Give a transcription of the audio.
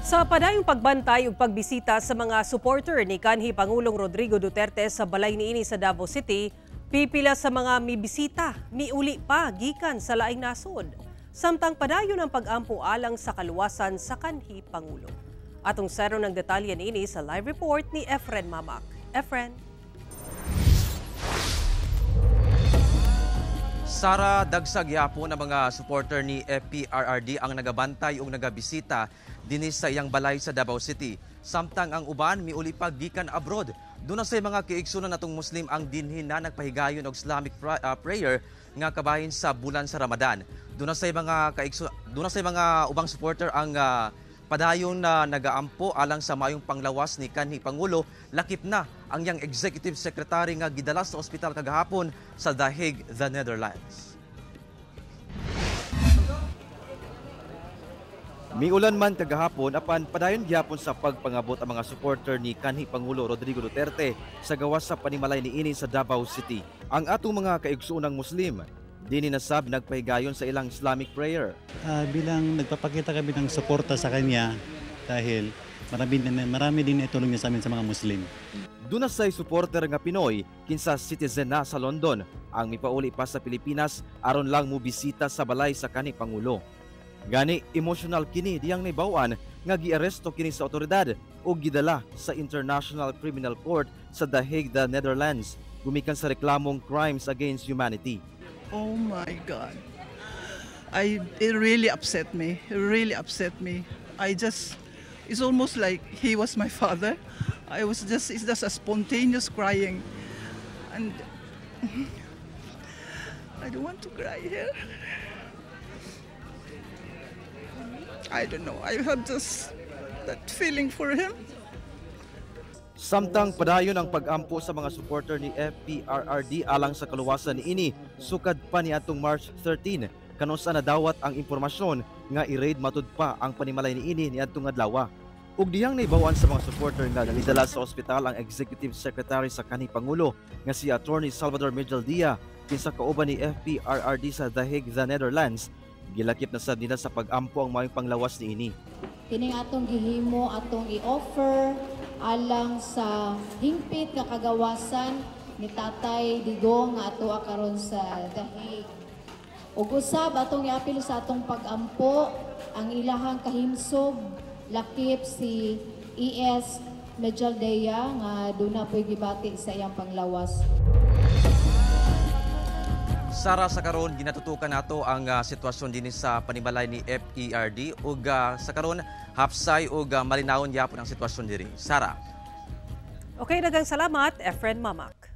Sa padayong pagbantay ug pagbisita sa mga supporter ni kanhi Pangulong Rodrigo Duterte sa balay niini sa Davao City, pipila sa mga mibisita, miuli pa gikan sa laing nasod. Samtang padayon ang pag-ampo alang sa kaluwasan sa kanhi Pangulo. Atong saron ng detalye niini sa live report ni Efren Mamak. Efren. Sara, dagsag yapon ang mga supporter ni FPRRD ang nagabantay ug nagabisita dinhi sa iyang balay sa Davao City. Samtang ang uban miuli pa gikan abroad. Doon na sa mga kaigsunan natong Muslim ang dinhi na nagpahigayon og Islamic prayer nga kabahin sa bulan sa Ramadan. Doon na sa mga ubang supporter ang padayon na nagaampo alang sa maayong panglawas ni kanhi Pangulo, lakip na ang iyang executive secretary nga gidala sa ospital kagahapon sa The Hague, the Netherlands. Miulan man kagahapon apan padayon gyapon sa pagpangabot ang mga supporter ni kanhi Pangulo Rodrigo Duterte sa gawas sa panimalay niini sa Davao City. Ang atong mga kaigsuonang Muslim dini nasab nagpahigayon sa ilang Islamic prayer. Bilang nagpapakita kami ng suporta sa kanya dahil marami din itulong niya sa amin sa mga Muslim. Doon na say supporter nga Pinoy kinsa citizen na sa London ang mipauli pa sa Pilipinas aron lang mobisita sa balay sa kanhi Pangulo. Gani emotional kini diyang nahibaw-an nga giaresto kini sa otoridad o gidala sa International Criminal Court sa The Hague, the Netherlands, gumikan sa reklamong crimes against humanity. Oh my God. It really upset me. It really upset me. It's almost like he was my father. It's just a spontaneous crying. And I don't want to cry here. I don't know. I have just that feeling for him. Samtang padayon ang pag-ampo sa mga supporter ni FPRRD alang sa kaluwasan niini, sukad pa ni atong March 13 kanus-a nadawat ang impormasyon nga i-raid matud pa ang panimalay niini niadtong adlaw. Ug diyang naibawan sa mga supporter nga gidala sa ospital ang executive secretary sa kanhi Pangulo nga si Attorney Salvador Medialdea kinsa kauban ni FPRRD sa The Hague, the Netherlands. Gilakip na sad nila sa pag-ampo ang maayong panglawas niini. Kining atong gihimo, atong i-offer alang sa hingpit nga kagawasan ni Tatay Digong nga ato karon sa The Hague. Ug usab atong iapil sa atong pag-ampo ang ilahang kahimsog lakip si E.S. Medialdea nga duna po'y gibati sa iyang panglawas. Sara, sa karon ginatutukan nato ang sitwasyon dinhi sa panimalay ni FERD ug sa karon hapsay ug malinawon gyapon ang sitwasyon diri. Sara. Okay, daghang salamat, Efren Mamak.